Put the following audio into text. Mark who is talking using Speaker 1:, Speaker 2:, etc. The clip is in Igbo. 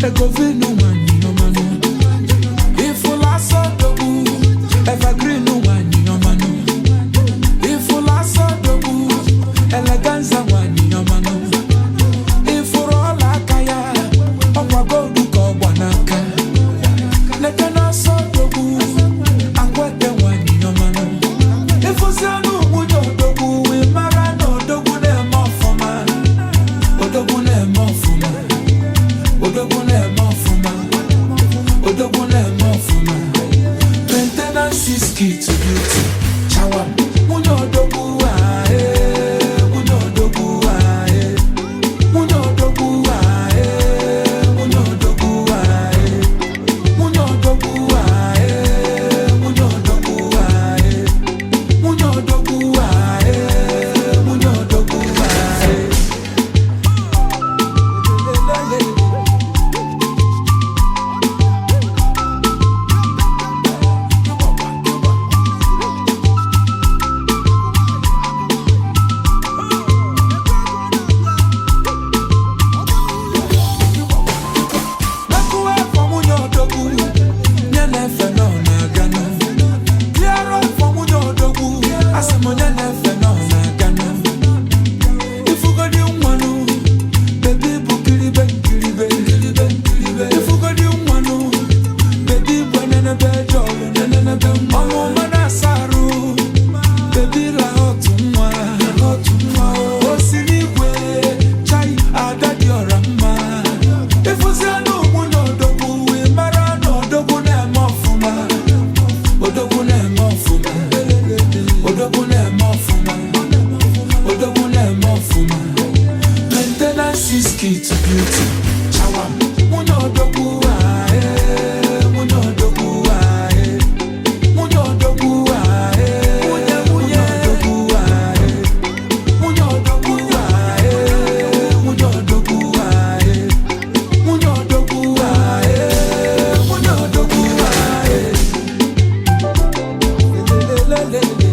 Speaker 1: Egovinu nwanyị ọmanụ. Ifụla asọdogbu, evergreen nwanyị ọmanụ. Ifụla asọdogbu, eleganza nwanyị ọmanụ. Ifụrụ ọla aka ya, ọkwa goldu ka ọgba n'aka. Neke na asọdogbu, akwete nwanyị ọmanụ. Ịfụzianụ nwunye odogwu, ị mara na odogwu na-eme ọfụma. Odogwu na-eme ọfụma. Odogwu na-eme ọfụma. Odogwu na-eme ọfụma. Maintenance is key to beauty. Chawa. Nwunye odogwu ah, eh. Nwunye odogwu ah, eh. Nwunye odogwu ah, eh. Nwunye odogwu ah, eh. Nwunye odogwu ah, eh. Nwunye odogwu ah, eh. Nwunye odogwu ah, eh. Nwunye odogwu ah, eh. Lelelele. Mekuwe for nwunye odogwu, nye na-efe nọ na-aganụ. Clear up for nwunye odogwu, asị m onye na-efe nọ na-aganụ. Ifugodi nwanụ, baby bụ kiribe nkiribe nkiribe nkiribe. Ifugodi nwanụ, baby bụ enenebe jọlụ nenenebe nwa. Ọmụma na-asa arụ, baby la otu nwa, otu nwa. O si n'igwe, chai, ada dị ọra mma. Ịfụzianụ nwunye odogwu, ị mara na odogwu na-eme ọfụma. Odogwu na-eme ọfụma. Odogwu na-eme ọfụma. Odogwu na-eme ọfụma. Maintenance is key to beauty. Chawa m. Nwunye odogwu ah, eh. Nwunye odogwu ah, eh. Nwunye odogwu ah, eh. Nwunye nwunye odogwu ah, eh. Nwunye odogwu ah, eh. Nwunye odogwu ah, eh. Nwunye odogwu ah, eh. Nwunye odogwu ah, eh. Lelelele.